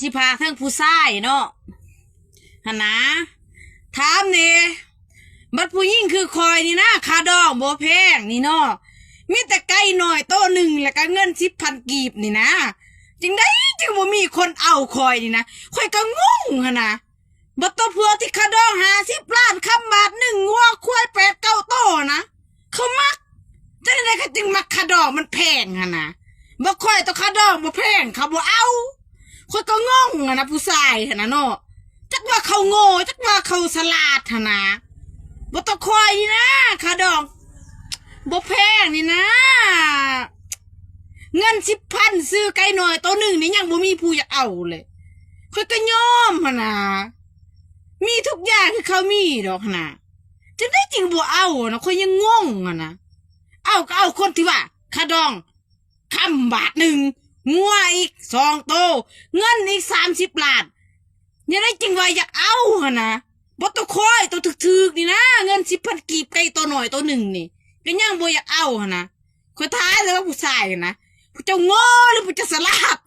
ຊິພາເຖິງຜູ້ຊາຍເນາະ ຫັ້ນນະ ຖາມແດ່ ບັດຜູ້ຍິງຄືຂ້ອຍນີ້ນະ ຄ່າດອງບໍ່ແພງນີ້ເນາະ ມີແຕ່ໄກ່ນ້ອຍໂຕໜຶ່ງ ແລ້ວກໍເງິນສິບພັນກີບນີ້ນະ ຈັ່ງໃດຈຶ່ງບໍ່ມີຄົນເອົາຂ້ອຍນີ້ນະ ຂ້ອຍກໍງົງຫັ້ນນະ ບັດໂຕພວກທີ່ຄ່າດອງຫ້າສິບລ້ານ ຄຳບາດໜຶ່ງ ງົວຄວາຍແປດເກົ້າໂຕນະ ເຂົາມັກ ຈັ່ງໃດເຂົາຈຶ່ງມັກ ຄ່າດອງມັນແພງຫັ້ນນະ ບໍ່ຂ້ອຍໂຕຄ່າດອງບໍ່ແພງ ເຂົາບໍ່ເອົາ ຂ້ອຍກໍງົງຫັ້ນນະ ຜູ້ຊາຍຫັ້ນນະເນາະ ຈັກວ່າເຂົາໂງ່ ຈັກວ່າເຂົາສະຫຼາດຫັ້ນນະ ບໍ່ຕ້ອງຂ້ອຍນີ້ນະ ຄ່າດອງບໍ່ແພງນີ້ນະ ເງິນສິບພັນ ຊື້ໄກ່ນ້ອຍໂຕໜຶ່ງນີ້ ຍັງບໍ່ມີຜູ້ຢາກເອົາເລີຍ ຂ້ອຍກໍຍອມຫັ້ນນະ ມີທຸກຢ່າງຄືເຂົາມີດອກຫັ້ນນະ ຈັ່ງໃດຈຶ່ງບໍ່ເອົານະ ຂ້ອຍຍັງງົງຫັ້ນນະ ເອົາກໍເອົາຄົນທີ່ວ່າຄ່າດອງຄຳບາດໜຶ່ງ ງົວອີກສອງໂຕ ເງິນອີກສາມສິບລ້ານ ຈັ່ງໃດຈຶ່ງວ່າຢາກເອົາຫັ້ນນະ ບໍ່ໂຕຂ້ອຍໂຕຖືກໆນີ້ນະ ເງິນສິບພັນກີບ ໄກ່ໂຕນ້ອຍໂຕໜຶ່ງນີ້ ກໍຍັງບໍ່ຢາກເອົາຫັ້ນນະ ຂ້ອຍຖາມເລີຍວ່າຜູ້ຊາຍຫັ້ນນະ ຜູ້ເຈົ້າໂງ່ ຫຼື ຜູ້ເຈົ້າສະຫຼາດ?